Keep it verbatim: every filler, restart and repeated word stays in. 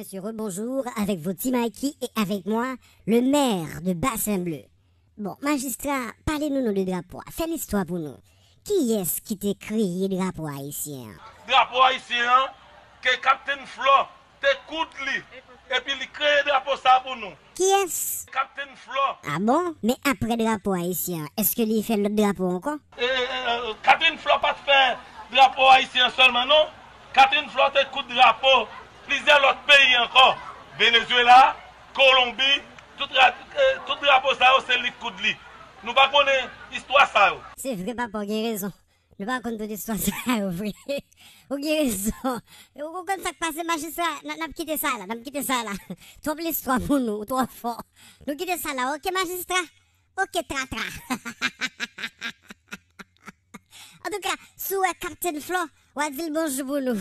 Mesye, rebonjou avèk vou Ti Mikey e avèk mwen, le maire de Bassin Bleu. Bon, majistra, pale nou non de drapo a. Fè listwa pou nou. Kiyès ki te kreye drapo ayisyen an? Drapo ayisyen an, ke Kaptenn Flò te koud li, epi li kreye drapo sa pou nou. Kiyès? Kaptenn Flò. A bon? Men apre drapo ayisyen an, èske li fè lòt drapo ankò? E, e, e, Kaptenn Flò pa t fè drapo ayisyen an sèlman, non. Kaptenn Flò te koud drapo plizyè lòt peyi ankò. Venezuela, Kolonbi, tout, ra- e, tout drapo sa yo, se li k koud li. Nou pa konnen istwa sa yo. Se vre, papa, w gen rezon. Nou pa konn tout istwa sa yo vre. Ou gen rezon. Ou, ou konn sa k pase, majistra? N, n ap kite sa la, n ap kite sa la. Twòp listwa pou nou, ou twò fò. Nou kite sa la, oke, majistra? Oke, tratra. Antouka, si w wè Kaptenn Flò, w a di l bonjou pou nou.